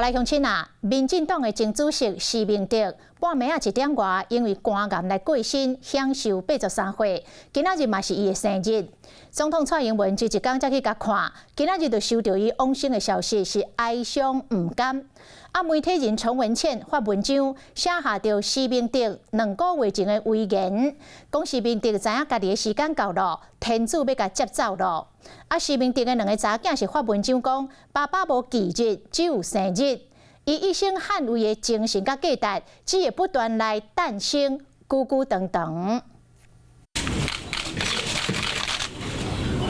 好來，鄉親啊，民進黨的前主席施明德半暝仔一點外，因為肝癌來過身，享壽83歲。今仔日嘛是伊的生日。總統蔡英文這一工才去共看，今仔日就收著伊往生的消息，是哀傷毋甘。啊，媒體人陳文茜發文章寫下著施明德2個月前的遺言，講施明德知影家己的時間到囉，天主欲共接走囉。啊，施明德的兩个查囝是發文章講，爸爸無忌日，只有生日。伊一生捍衛的精神佮價值，只會不斷來誕生，久久長長。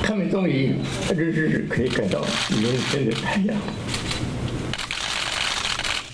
他們終於日日可以看到明天的太陽。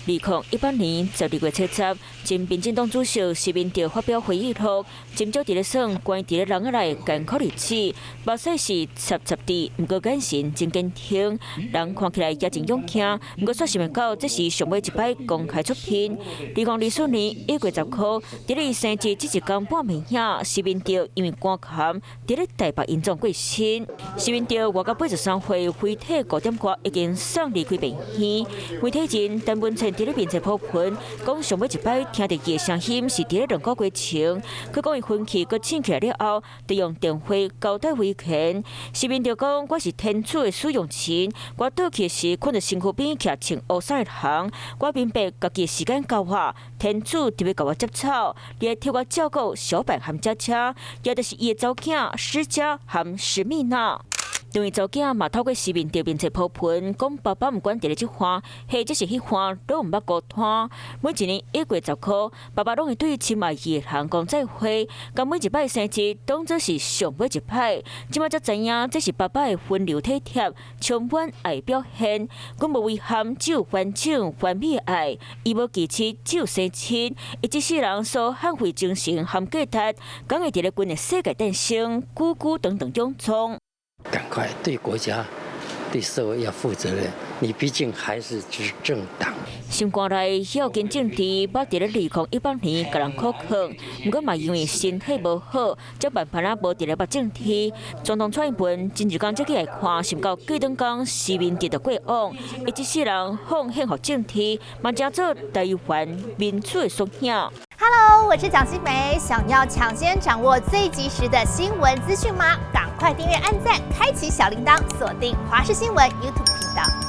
2018年12月7日，前民進黨主席施明德發表回憶錄，真少佇咧算關佇咧籠仔內艱苦日子，目屎是濕濕的，毋過眼神真堅挺，人看起來也真勇健。毋過煞想袂到，這是上尾一擺公開出現。2024年1月10號，佇咧伊生日這一工半暝仔，施明德因為肝癌，佇咧台北榮總過身。施明德活到83歲，遺體5點外已經送離開病院。媒體人陳文茜佇咧面冊 po 文，講上尾一擺聽著伊的聲音是佇咧2個月前。佢講伊昏去閣醒起來了後，就用電話交代遺言。施明德講：我是天主的使用者，我倒去時看著身軀邊徛穿烏衫的人，我明白家己的時間到啊，天主就欲共我接走，來替我照顧小白和姐姐，也就是伊的查某囝施嘉和施密娜。兩位查某囝嘛透過施明德面冊 po 文，講爸爸毋管佇咧這岸，或者是彼岸，攏毋捌孤單。每一年1月10號，爸爸攏會對親愛伊的人講再會，共每一擺生日當做是上尾一擺。這擺才知影，這是爸爸的溫柔體貼，充滿愛表現。阮無遺憾，只有完整完美的愛。伊無忌日，只有生日。伊這世人所捍衛精神和價值，敢會佇咧阮的世界誕生，久久長長永創。趕快對國家、對社會要負責任。你畢竟還是執政黨。心肝內孝敬政治，捌佇咧2018年共人苦勸，毋過嘛因為身體無好，才慢慢仔無佇咧捌政治。總統蔡英文前一工才去來看，想到過轉工施明德就過往，伊這世人奉獻予政治，嘛成做台灣民主的縮影。 Hello，我是蔣新梅，想要搶先掌握最及時的新聞資訊嗎？趕快訂閱、按讚、開啟小鈴鐺，鎖定華視新聞 YouTube 頻道。